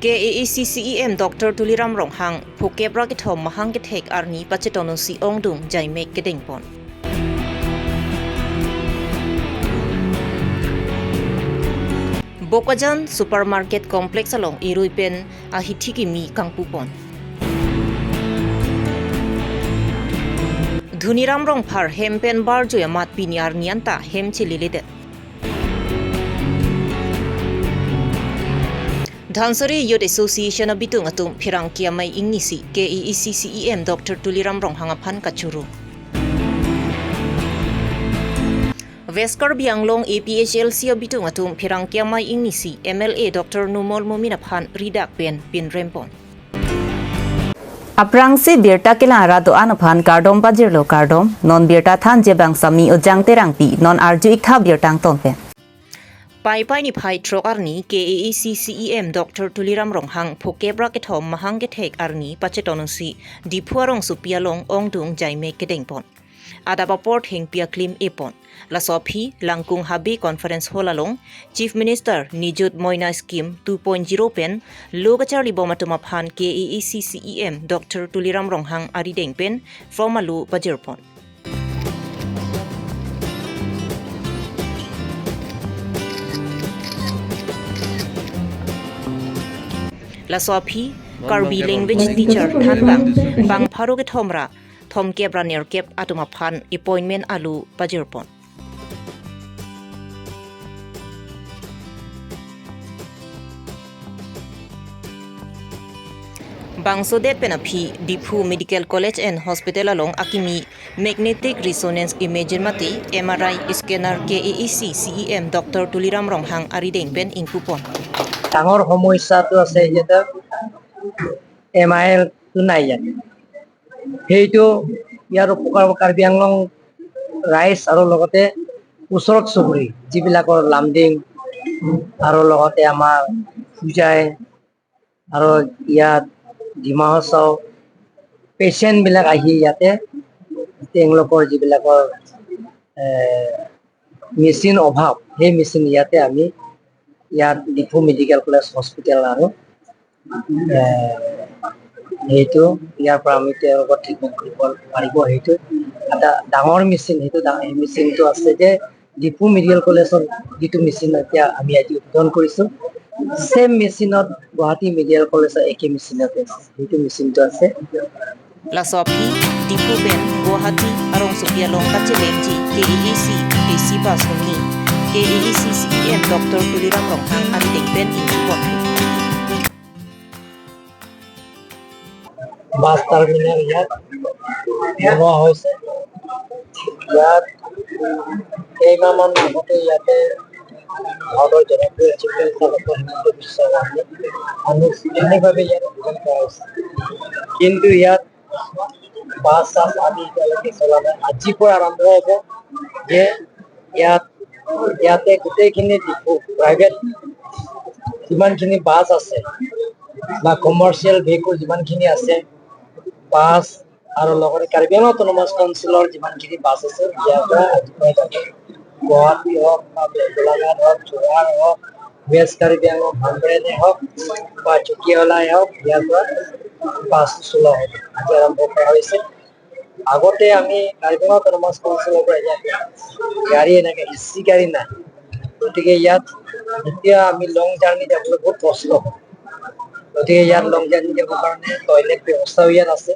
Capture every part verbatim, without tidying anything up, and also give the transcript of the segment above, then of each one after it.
K A A C C E M Doctor Tuliram Ronghang phokep ra kethom mahang kethek arni pachetonsi ongdung jaimek kedengpon. Bokajan Supermarket Complex along irui pen ahithi kimi kangpupon. Dhoniram Rongphar hem pen barjui amat pini arni anta hem chililidet. Dhansiri Youth Association abitung atum pherangke amei ingnisi K A A C C E M Doctor Tuliram Ronghang aphan kachoro. West Karbi Anglong A P H L C abitung atum pherangke amei ingnisi M L A Doctor Numal Momin aphan ridak pen pinrempon. Aphrangsi birta kelang arat do-an aphan kardom pajirlo kardom, non birta thanji abang Sami Ojang Terangpi, non arju-ik tha birta angton pen. Paipai niphai throk arni K A A C C E M Doctor Tuliram Ronghang phokep ra kethom mahang kethek arni pachetonsi Diphu arongsopi along ongdung jaimek kedengpon. Adap apor thengpi aklim epon. Laso aphi Langkung Habe Conference Hall along Chief Minister Nijut Moina Scheme two point zero pen lo kacharlibom atum aphan K A A C C E M Doctor Tuliram Ronghang arideng pen form alo pajirpon. Laso aphi Karbi language teacher thanbang bang pharo kethom ra thomkep ra nerkep atum aphan appointment alo pajirpon. Bangsodet pen aphi Diphu Medical College and Hospital along akimi magnetic resonance imaging mate M R I scanner K A A C C E M Doctor Tuliram Ronghang arideng pen ingpupon. ডাঙৰ সমস্যাটো আছে ইয়াতে M I Alto নাই ইয়াত। সেইটো ইয়াৰ উপকাৰ কাৰ্বি আংলং ৰাইজ আৰু লগতে ওচৰত চুবুৰী যিবিলাকৰ লামডিং আৰু লগতে আমাৰ হোজাই আৰু ইয়াত ডিমা হাছাও পেচেণ্টবিলাক আহি ইয়াতে তেওঁলোকৰ যিবিলাকৰ মেচিন অভাৱ, সেই মেচিন ইয়াতে আমি ইয়াত ডিফু মেডিকেল কলেজ হস্পিটেল আৰু এ, সেইটো ইয়াৰ পৰা আমি তেওঁলোকক ট্ৰিটমেণ্ট কৰিব পাৰিব। সেইটো এটা ডাঙৰ মেচিন, সেইটো ডাঙৰ মেচিনটো আছে যে ডিফু মেডিকেল কলেজৰ যিটো মেচিন এতিয়া আমি আজি উদ্বোধন কৰিছোঁ, ছেম মেচিনত গুৱাহাটী মেডিকেল কলেজৰ একে মেচিনতে আছে, সেইটো মেচিনটো আছে। Laso aphi Diphu pen Guwahati arongsopi along kachelengji K A A C A C bus hongni K A A C C E M Doctor Tuliram Ronghang arideng pen ingpupon. বাছ টাৰ্মিনেল ইয়াত বনোৱা হৈছে। ইয়াত কেইমাহমান আগতে ইয়াতে ভাৰতৰ জনপ্ৰিয় চিফ মিনিষ্টাৰ ডক্টৰ হিমন্ত বিশ্ব শৰ্মাই আনুষ্ঠানিকভাৱে ইয়াত উদ্বোধন কৰা হৈছে। কিন্তু ইয়াত বাছ চাছ আমি এতিয়ালৈকে চলা নাই। আজিৰ পৰা আৰম্ভ হ'ব যে ইয়াত, ইয়াতে গোটেইখিনি ডিফু প্ৰাইভেট যিমানখিনি বাছ আছে বা কমাৰ্চিয়েল ভেহিকল যিমানখিনি আছে, বাছ আৰু লগতে কাৰ্বি আংলং অট'নমাছ কাউন্সিলৰ যিমানখিনি বাছ আছে, ইয়াৰ পৰা আজি পৰা যাব। গুৱাহাটী হওক বা গোলাঘাট হওক, যোৰহাট হওক, ৱেষ্ট কাৰ্বি আংলং, হামৰেণে হওক বা চুকীহোলাই হওক, ইয়াৰ পৰা বাছ চলোৱা হ'ব। আজি আৰম্ভ কৰা হৈছে। আগতে আমি কাৰ্বি আংলং অট'নমাছ কাউন্সিলৰ পৰা ইয়াত গাড়ী, এনেকে এ চি গাড়ী নাই, গতিকে ইয়াত এতিয়া আমি লং জাৰ্ণি যাবলৈ বহুত কষ্ট হয়। গতিকে ইয়াত লং জাৰ্ণি যাবৰ কাৰণে টয়লেট ব্যৱস্থাও ইয়াত আছে,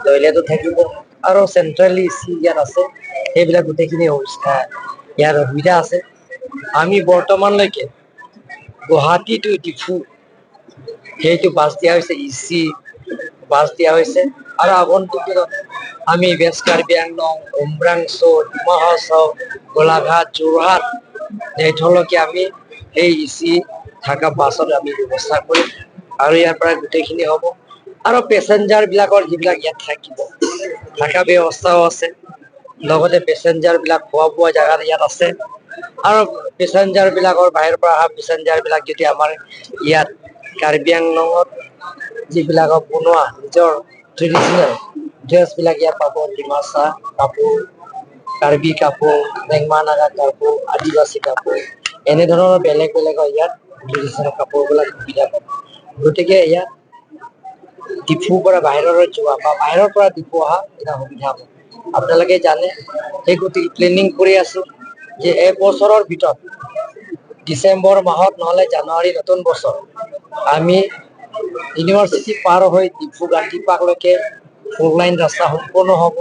টয়লেটো থাকিব আৰু চেণ্ট্ৰেল এ চি ইয়াত আছে, সেইবিলাক গোটেইখিনি অৱস্থা ইয়াত সুবিধা আছে। আমি বৰ্তমানলৈকে গুৱাহাটী টু ডিফু সেইটো বাছ দিয়া হৈছে, এ চি বাছ দিয়া হৈছে। আৰু আগন্তুক দিনত আমি ৱেষ্ট কাৰ্বি আংলং, উমৰাংচু, ডিমা হাছাও, গোলাঘাট, যোৰহাট, দেওধৰলৈকে আমি সেই এ চি থকা বাছত আমি ব্যৱস্থা কৰিম। আৰু ইয়াৰ পৰা গোটেইখিনি হ'ব। আৰু পেচেঞ্জাৰবিলাকৰ যিবিলাক ইয়াত থাকিব, থকা ব্যৱস্থাও আছে। লগতে পেচেঞ্জাৰবিলাক খোৱা বোৱা জেগা ইয়াত আছে। আৰু পেচেঞ্জাৰবিলাকৰ বাহিৰৰ পৰা অহা পেচেঞ্জাৰবিলাক যদি আমাৰ ইয়াত কাৰ্বি আংলঙত যিবিলাকক বনোৱা নিজৰ ট্ৰেডিশ্যনেল ড্ৰেছবিলাক ইয়াত পাব, ডিমাচা কাপোৰ, কাৰ্বি কাপোৰ, মেংমা নাগা কাপোৰ, আদিবাসী কাপোৰ, এনেধৰণৰ বেলেগ বেলেগৰ ইয়াত ট্ৰেডিশ্যনেল কাপোৰবিলাক সুবিধা পাব। গতিকে ইয়াত ডিফুৰ পৰা বাহিৰলৈ যোৱা বা বাহিৰৰ পৰা ডিফু অহা এটা সুবিধা হ'ব। আপোনালোকে জানে, সেই গতিকে প্লেনিং কৰি আছো যে এই বছৰৰ ভিতৰত ডিচেম্বৰ মাহত নহ'লে জানুৱাৰী নতুন বছৰ আমি ইউনিভাৰ্চিটি পাৰ হৈ ডিফু গান্ধী পাৰ্কলৈকে ফ'ৰ লাইন ৰাস্তা সম্পূৰ্ণ হ'ব,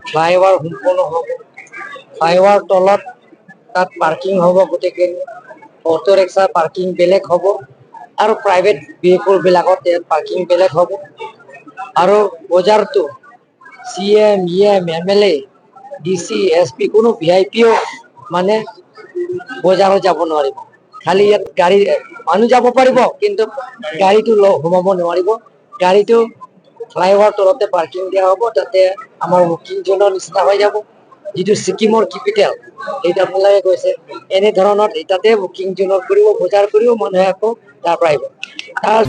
ফ্লাইঅভাৰ সম্পূৰ্ণ হ'ব। ফ্লাইঅভাৰ তলত তাত পাৰ্কিং হ'ব, গোটেইখিনি অটো ৰিক্সা পাৰ্কিং বেলেগ হ'ব আৰু প্ৰাইভেট ভেহিকলবিলাকত ইয়াত পাৰ্কিং বেলেগ হ'ব। আৰু বজাৰটো C M, E M, M L A, D C, S P, কোনো ভি আই পিও মানে বজাৰত যাব নোৱাৰিব। খালি ইয়াত গাড়ী, মানুহ যাব পাৰিব, কিন্তু গাড়ীটো ল-, সোমাব নোৱাৰিব। গাড়ীটো ফ্লাইঅভাৰ তলতে পাৰ্কিং দিয়া হ'ব, তাতে আমাৰ ৱকিং জ'নৰ নিচিনা হৈ যাব। যিটো ছিকিমৰ কেপিটেল, সেইটো আপোনালোকে কৈছে, এনেধৰণৰ তাতে ৱকিং জ'নত কৰিব, বজাৰ কৰিব, মানুহে আকৌ তাৰ পৰা আহিব। তাৰ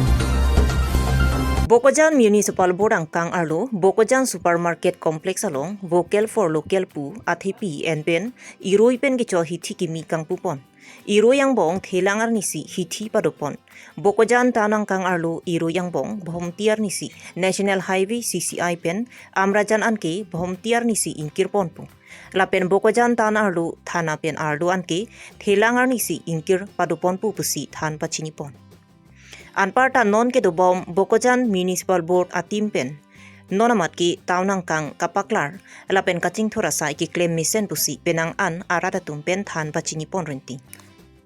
Bokajan Municipal Board angkang arlo Bokajan Supermarket Complex along Vocal for Local pu athepi enpen irui pen kecho hithi kimi kangpupon. Irui angbong thelang arnisi hithi padopon. Bokajan tan angkang arlo irui angbong Bhomti arnisi National Highway C C I pen Amrajan anke Bhomti arnisi ingkirponpo. Lapen Bokajan tan arlo thana pen arlo anke thelang arnisi ingkir padoponpo pusi than pachinipon. Anparta non kedobom Bokajan Municipal Board a-team pen non amat ke town angkang kapaklar lapen kachingthur asai keklem mesen pusi penang an arat atum pen than pachinipon rinti.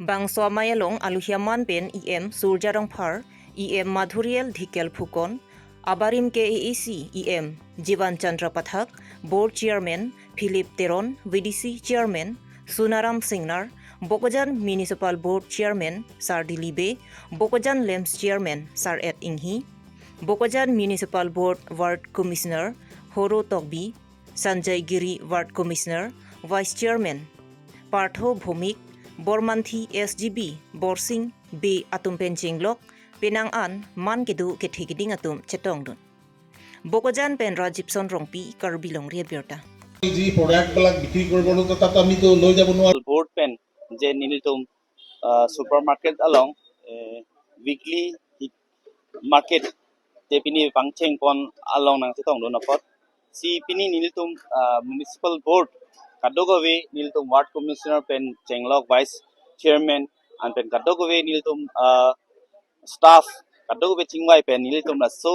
Bangso amei along aluhi aman pen E M Surjya Rongphar, E M Madhurial Dhikel Phukon, abarim ke A A C E M Jivan Chandra Pathak, Board Chairman Philip Teron, V D C Chairman Sunaram Singnar, Bokajan Municipal Board Chairman Sar Dili Bey, Bokajan LAMPS Chairman Sar Ed Inghi, Bokajan Municipal Board Ward Commissioner Horo Tokbi, Sanjay Giri Ward Commissioner, Vice Chairman Partho Bhomik, Bormanthi S G B Borsing Bey atum pen chenglok, penang an man kedo kethe keding atum chetongdun. Bokajan pen Rajibson Rongpi, Karbi Longri Abirta. যি প্ৰডাক্টবিলাক বিক্ৰী কৰিবলৈ, তাত আমিতো লৈ যাব নোৱাৰোঁ। Board pen je nelitum, ah, supermarket along, eh, weekly market te pini pangchengpon along nangchetongdun apot. Si pini nelitum, ah, municipal board kadokave nelitum ward commissioner pen chenglok, vice chairman an pen kadokave nelitum, ah, staff kadokave chingvai pen nelitum laso,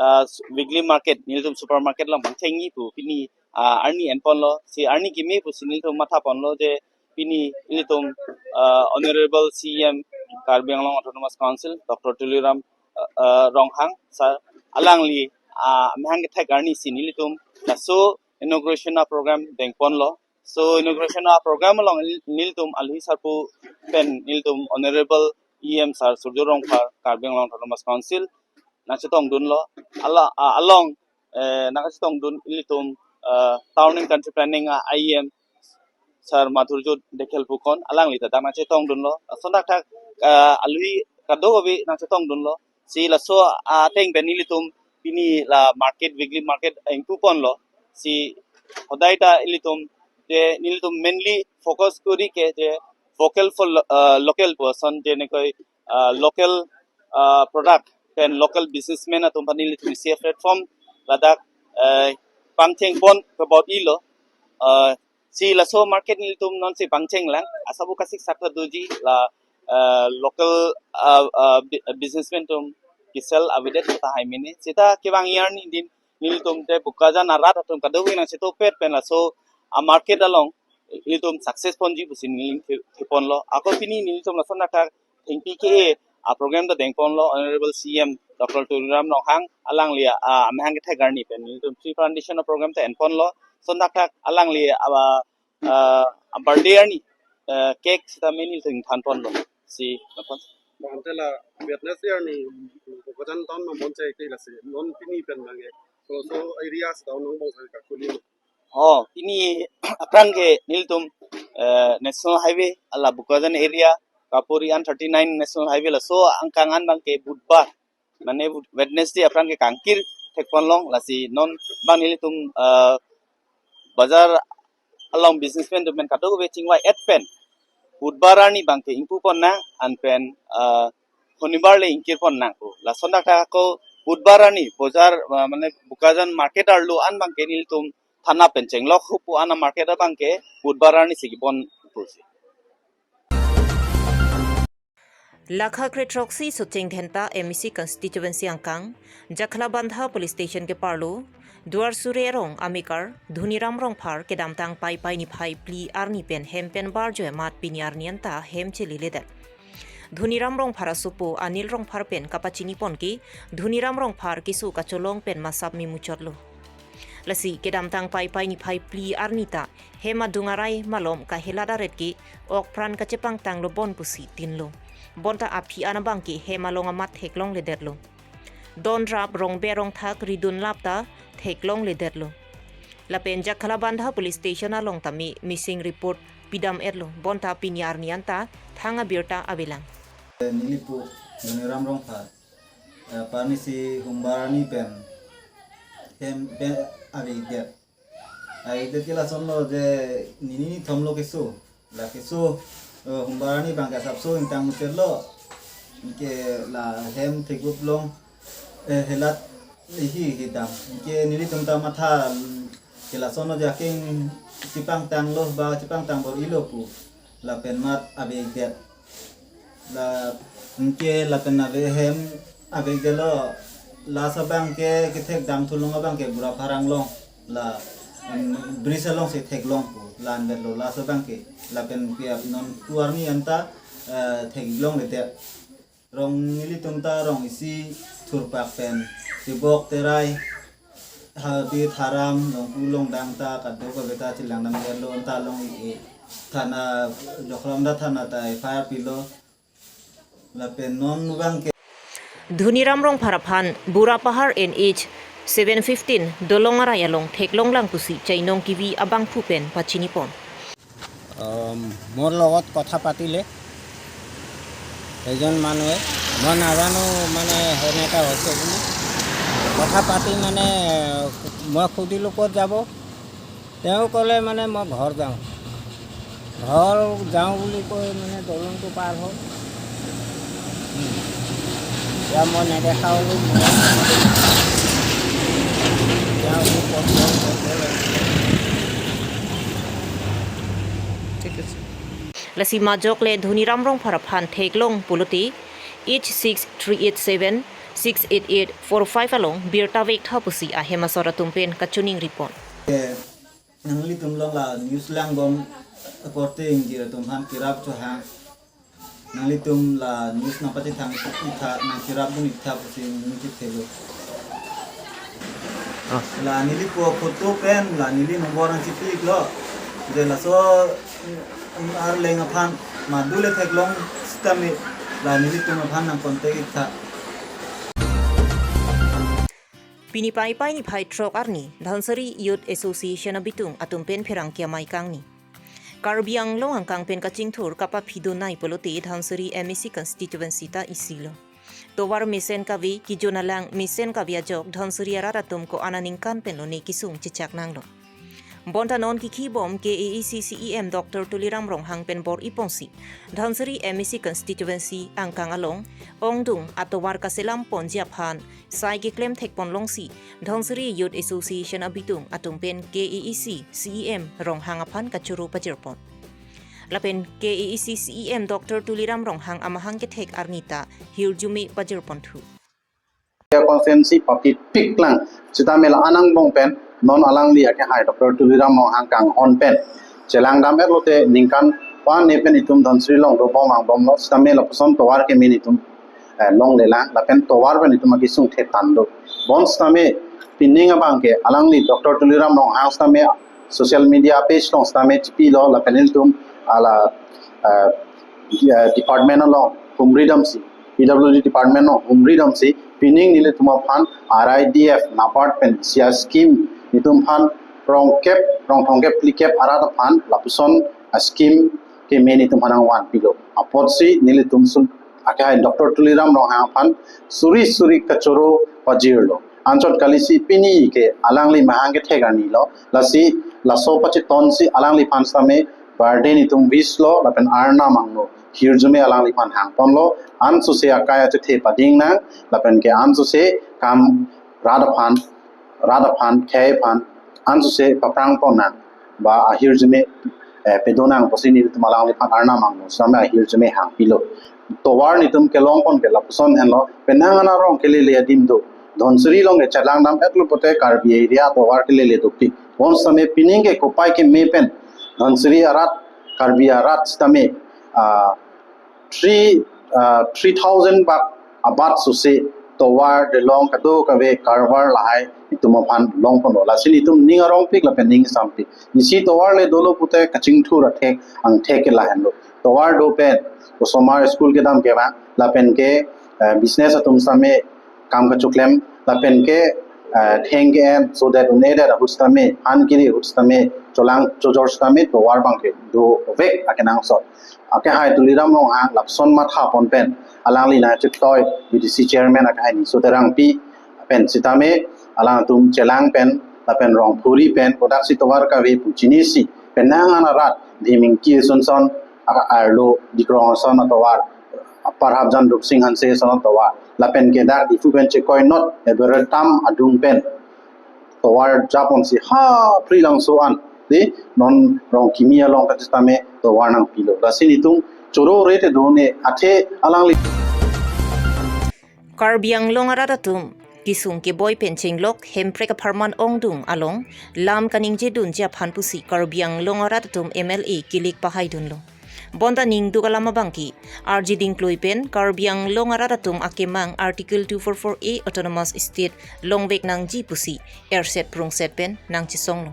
ah, weekly market nelitum supermarket along pangchengji pu pini, ah, arni enponlo. Si arni kimi pusi nelitum mathaponlo je pini nelitum, ah, Honorable C E M Karbi Anglong Autonomous Council Doctor Tuliram, ah, ah, Ronghang sir alangli, ah, amahang kethek arnisi nelitum laso inauguration a-program dengponlo. So inauguration a-program along nel-, nelitum aluhi sarpo pen nelitum Honorable E M sir Surjya Rongphar Karbi Anglong Autonomous Council nangchetongdunlo. Ala, ah, along, eh, nangchetongdun ilitum, ah, Town and Country Planning a-E M sir Madhurjyoti Dhekial Phukon alangli ta dak nangchetongdunlo. Lason thakthak, ah, aluhi kadokave nangchetongdunlo. Si laso ateng pen nelitum pini la market, weekly market ingpuponlo. Si hodai ta ilitum je nelitum mainly focus kori ke je vocal for lo-, ah, local person, jenekoi, ah, local, ah, product pen local businessman atum aphan nelitum isi a-platform ladak, eh, pangchengpon about ilo, ah, si laso market nelitum non si pangchenglang, asabo kasik sakta doji la, ah, local, ah, ah, bi-, businessman atum kisel avedet ta hai mene. Seta kevang arni din nelitum te Bokajan arat atum kadokave nangchetongpet pen laso a-market along ilitum success ponji pusi neli the-, theponlo. Ako pini nelitum lason thakthak thengpi ke-e a-program ta dengponlo Honorable C E M Doctor Tuliram Ronghang alangli a, ah, amahang kethek arni pen nelitum tree plantation a-program ta enponlo. Lason thakthak alangli a, ah, ah, birthday arni, ah, cake sitame nelitum thanponlo. Si, napon. Bang te la Wednesday arni Bokajan town ma bonche ke lasi non pini pen bang ke. So, so area sita non bong sa kakuli. Oh, pini aphrang ke nelitum, eh, National Highway ala Bokajan area kapuri an thirty nine National Highway laso angkang an bang ke Budbar, mane Bud-, Wednesday aphrang ke kangkir thekponlong, lasi non bang nelitum, eh, bazar along businessman atum pen kadokave chingvai-et pen Budbar arni bang ke ingpupon nang an pen, eh, Shonibar le ingkir pon nangpo. Lason dak ta ako Budbar arni bojar, ah, mane Bokajan market arlo an abangke nelitum thana pen chenglok hupu an amarket abangke Budbar arni si kebon pusi. Lakha kre throksi Socheng Dhenta M A C constituency angkang, Jakhalabandha Police Station keparlo, Duar Sure arong amekar, Dhoniram Rongphar kedamtang Paipai niphai phli arni pen hem pen barjo amat pini arni anta hem cheledet. Dhoniram Rongphar asopo Anil Rongphar pen kapachini pon ke, Dhoniram Rongphar keso kacholong pen masap memuchotlo. Lasi kedamtang Paipai niphai phli arni ta hem adung arai malom kahelat aret ke okpran kachepangtang lo bon pusi tinlo. Bonta aphi an abangke hem along amat theklongledetlo. Don rap rongbe rongthak ridun lap ta theklongledetlo. Lapen Jakhalabandha Police Station along tame missing report pidam-etlo. Bonta pini arni anta thang abirta avelang. Nelipo Dhoniram Rongphar, eh, parni si Humbar arni pen hem pen avedet. Avedet ke lasonlo je nini nithom lo keso. La keso, eh, Humbar arni abangke asapso ingtang muchotlo. Anke la hem thegup long, eh, helat ihi hidam. Anke nelitum ta matha ke lasonlo je akeng chepangtanglo ba chepangtang bor-ilo pu. Lapen mat avedet. La anke lapen ave hem avedetlo, last abangke kethekdam thulong abangke Bura Pharang along. La, em, bridge along si theklong pu. La anvetlo last abangke. Lapen pi ap non tu arni anta, eh, theklongledet. Rong nelitum ta rong isi thurpak pen, tebok terai, hadi tharam, longku longdang ta kadokave ta chelangdamlo anta along i, i thana, Jakhalabandha thana ta F I R pilo. Lapen non abangke Dhoniram Rongphar aphan Bura Pahar N H seven fifteen dolong arai along theklonglang pusi chainong kivi abangphu pen pachini pon. আম, মোৰ লগত কথা পাতিলে এজন মানুহে, মই নাজানো মানে এনেকা হৈছে বুলি। কথা পাতি মানে মই সুধিলোঁ, "ক'ত যাব?" তেওঁ ক'লে মানে, "মই ঘৰ যাওঁ।" ঘৰ যাওঁ বুলি কৈ মানে দলংটো পাৰ হ'ল। উম। এতিয়া মই নেদেখা হ'লো, মই এতিয়া আকৌ ক'ত গ'ল, ক'ত গ'ল। ঠিক আছে। Lasi majok le Dhoniram Rongphar aphan theklong pulote H six three eight seven six eight eight four five along birta vektha pusi ahem asor atum pen kachiningri pon. Nanglitum along la news langbom akorte ingjir atum aphan kerap chohang. Nanglitum la news nangpachethang itha, nangkerapdun itha pusi ningchethelo. Ah. La neli po photo pen la neli number nangchipiklo. Je laso arleng aphan madu le theklong sitame la nelitum aphan nangcontact itha. Pini Paipai niphai throk arni, Dhansiri Youth Association abitung atum pen pherangke amei kangni. Karbi Anglong angkang pen kachingthur kapaphidun nai pulote Dhansiri M A C constituency ta isilo. Tovar mesen kave, kejun alang mesen kave ajok Dhansiri arat atum ko-an aningkan pen lone kesung chechak nanglo. Bonta non kikhibom K A A C C E M Doctor Tuliram Ronghang pen bor-i ponsi, Dhansiri M A C constituency angkang along ongdung atovar kaselam ponji aphan sai keklem thekpon longsi, Dhansiri Youth Association abitung atum pen K A A C C E M Ronghang aphan kachoro pajirpon. Lapen K A A C C E M Doctor Tuliram Ronghang amahang kethek arni ta hirjume pajirponthu. Constituency papipiklang, sitame la anang angbong pen non alangli akehai Doctor Tuliram Ronghang kanghon pen chelangdam-et lote ningkan pan ne pen itum Dhansiri along dobom angbomlo, sitame lapuson tovar keme itum, eh, longlelang, lapen tovar pen itum akesung thetan do. Bonsitame pining abangke alangli Doctor Tuliram Ronghang sitame social media page along sitame chipilo, lapen ilitum hala, eh, di-, eh, department along humridamsi, P W D department along humridamsi, pining nelitum aphan R I D F, NABARD pen isi ascheme nelitum aphan rongkep, rongthongkep, phlikep arat aphan lapuson ascheme keme nelitum aphan nangvanpilo. Apotsi nelitum sun akehai Doctor Tuliram Ronghang aphan suri suri kachoro pajirlo. Anchot kalisi pini ke alangli mahang kethek arnilo. Lasi laso pachitonsi alangliphan sitame birthday nelitum wish lo lapen arnam angno. hirjume alangliphan hangponlo, ansose akai achethe pading nang, lapen ke ansose kam rat aphan, rat aphan, khei aphan, ansose paprang pon nang, ba ahirjume, eh, pedo nang pusi nelitum alangliphan arnam angno sitame ahirjume hangpilo. Tovar netum kelongpon ke lapuson henlo, penang an arong kelele adim do. Dhansiri along ke chelang dam-etlo pote Karbi area tovar kelele dopik. Bonsitame pining ke kopai keme pen Dhansiri arat, Karbi arat sitame, ah, three, ah, three thousand bak abat sose tovar delong kadokave karvar lahai itum aphan longponlo. Lasi netum ning arongpik lapen ning sampik. Isi tovar le dolo pute kachingthur athek angthek ke lahenlo. Tovar do pen osomar school kedam kevang lapen ke, eh, business atum sitame kam kachoklem lapen ke, eh, theng ke-en, so that un-edet ahut sitame, han kiri ahut sitame, cholang chojor sitame tovar abang ke dovek akenangsot. Akehai Tuliram Ronghang lapuson matha pon pen alangli nangchetoi, B D C chairman akehai Niso Terangpi pen sitame alangtum chelang pen lapen rong phuri pen bodaksi tovar kave pu chinisi, penang an arat Dimingki ason son, a-, arlo Dikrong ason atovar, Parhapjan Rupsing Hanse ason atovar, lapen ke dak Diphu pen chekoinot Everett Dam adung pen tovar japonsi ha Phrilangso an, di, non Rongkimi along kachetame tovar nangpilo. Lasi netum choro rete done athe alangli. Karbi Anglong arat atum kesung keboi pen chenglok Hemprek apharman ongdung along lam kaningje dunji aphan pusi Karbi Anglong arat atum M L A kilik pahaidunlo. Bonta ningduk alam abangke arji dingkloi pen Karbi Anglong arat atum akemang Article two four four A Autonomous State longvek nangji pusi erset prungset pen nangchesonglo.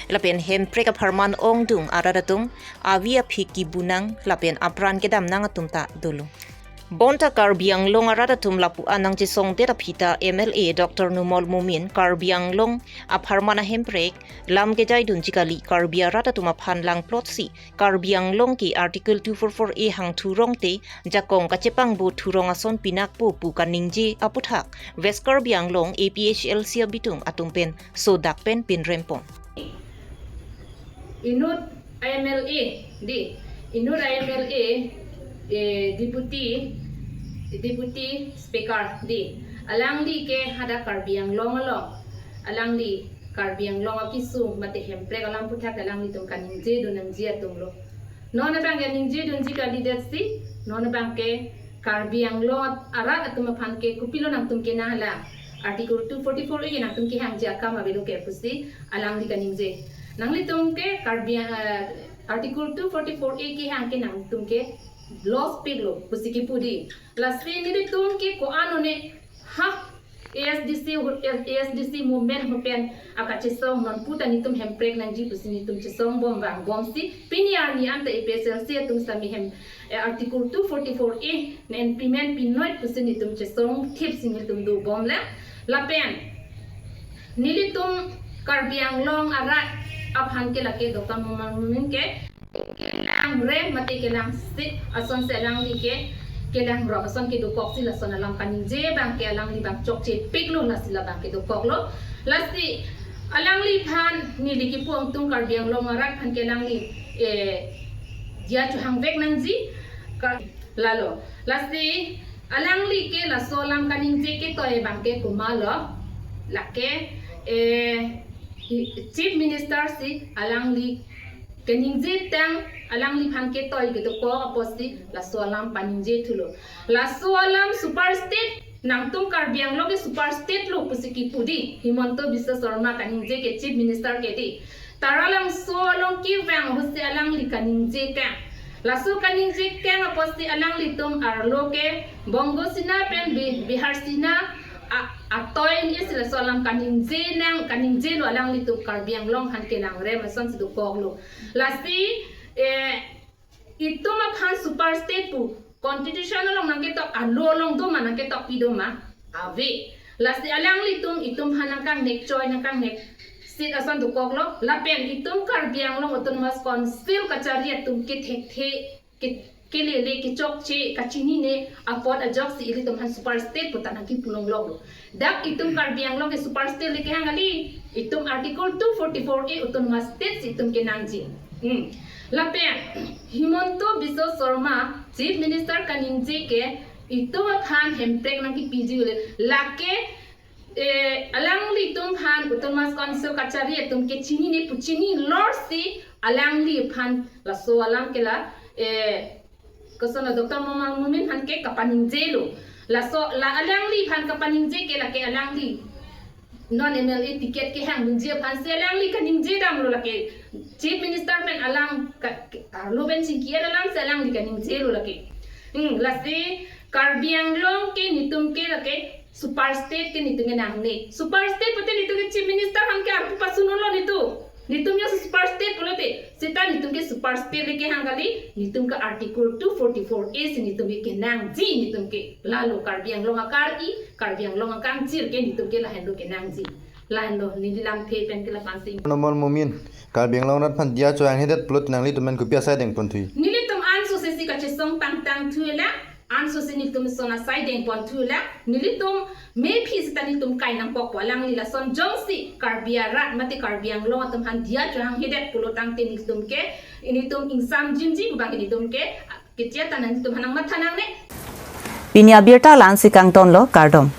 Lapen Hemprek apharman ongdung arat atum avi aphi kibunang lapen apran kedamnang atum ta dolo. Bonta Karbi Anglong arat atum lapu-an nangchesongdet aphi ta M L A Doctor Numal Momin Karbi Anglong apharman ahemprek lam kejaidunji kali, Karbi arat atum aphan langplotsi Karbi Anglong ke Article two four four A hangthurong te jakong kachepangbo thurong ason pinakpo pu kaningje aputhak West Karbi Anglong A P H L C abitung atum pen sodak pen pinrempon. Inut M L A di, inut M L A, eh, Deputy, Deputy Speaker di, alangli ke hadak Karbi Anglong along, alangli Karbi Anglong akesung mate Hemprek alam aputhak alanglitum kaningje dun nangji atumlo. Non abangke ningje dunji kalidet si, non abangke Karbi Anglong arat atum aphan ke kopilo nangtum kenanglang. Article two forty-four A nangtum kehangji akam avelo ke pusi alangli kaningje. Nanglitum ke Karbi, eh, Article two forty-four A kehang ke nangtum ke loss piklo pusi kipu di. Lasi nelitum ke ko-an one ha A S D C hu-, A S D C movement hu pen akachesong non puta netum Hemprek nangji pusi netum chesong bom vangbomsi pini arni anta A P H L C atum sitame hem, eh, Article two forty-four A ne implement pinoi pusi netum chesong thipsi netum dobomlang. Lapen nelitum Karbi Anglong arat aphan ke lake Doctor Numal Momin ke kelangrem mate kelangsit asonsi alangli ke kelangrok ason kedokoksi lason alam kaningje abangke alangli abang chokche piklo, lasi labang kedokoklo. Lasi alangliphan neli kipu angtung Karbi Anglong arat aphan ke alangli, eh, dia chohangvek nangji ka lalo. Lasi alangli ke laso alam kaningje ketoi abangke komatlo, lake, eh, Chief Minister si alangli keningje tang alangliphan ketoi kedokok apotsi laso alam paningje thulo. Laso alam super state, nangtum Karbi Anglong ke super state lo pusi kipu di Himanta Biswa Sarma kaningje ke, Chief Minister ke di. Taralangso along kevang ahutsi alangli kaningje kang. Laso kaningje kang apotsi alanglitum arlo ke Bongo Sena pen Bi-, Bihari Sena a-, atoi ni si laso alam kaningje nang, kaningjelo, alanglitum Karbi Anglong aphan kelangrem asonsi dokoklo. Lasi, eh, itum aphan super state pu constitution along nangketok, a-law along doma, nangketokpi doma? Ave. Lasi alanglitum itum aphan nangkangnek choi, nangkangnek sit ason dokoklo. Lapen itum Karbi Anglong Autonomous Council kachari atum kethekthe, ke, kelele, kechokche, kachinine apot ajoksi ilitum aphan super state pu ta nangkipu longloklo. Dak itum Karbi Anglong ke super state le kehang kali, itum Article two forty-four A Autonomous State si itum kenangji. Hmm. Lapen Himanta Biswa Sarma, Chief Minister kaningje ke itum aphan hemprek nangkepiji le. Lake, eh, alanglitum aphan Autonomous Council kachari atum ke chinine pu chinilor si alangliphan laso alam ke la, eh, koson la Doctor Numal Momin aphan ke kapaningjelo. Laso la alangliphan kapaningje ke lake alangli non M L A ticket kehang dunji aphan si alangli kaningje damlo lake. Chief Minister pen alang ka, arlo pen chingki alam si alangli kaningjelo lake. Hmm, lasi Karbi Anglong ke netum ke lake super state ke netum ke nangne. Super state pute netum ke Chief Minister aphan ke arpu pasunlo netum. Netum ya super state pulote. Seta netum ke super state le kehang kali, netum ke Article two forty-four A si netum ke kenangji, netum ke lalo Karbi Anglong akari, Karbi Anglong akangchir ke netum ke lahenlo kenangji. Lahenlo neli lamthe pen ke lapansi. Numal Momin, Karbi Anglong arat aphan diya chohanghedet pulote nanglitum pen kopi asai dengponthu? Nelitum anso sesi kachesong tangtang thulang, anso si netum son asai dengponthulang, nelitum mephi seta netum kai nangkokpo alangli lason jongsi Karbi arat mate Karbi Anglong atum aphan diya chohanghedet pulo tangte netum ke, netum ingsamjinji pu abang netum ke, kechia ta netum aphan nangmatha nangne. Pini abirta la-ansi kangtonlo, kardom.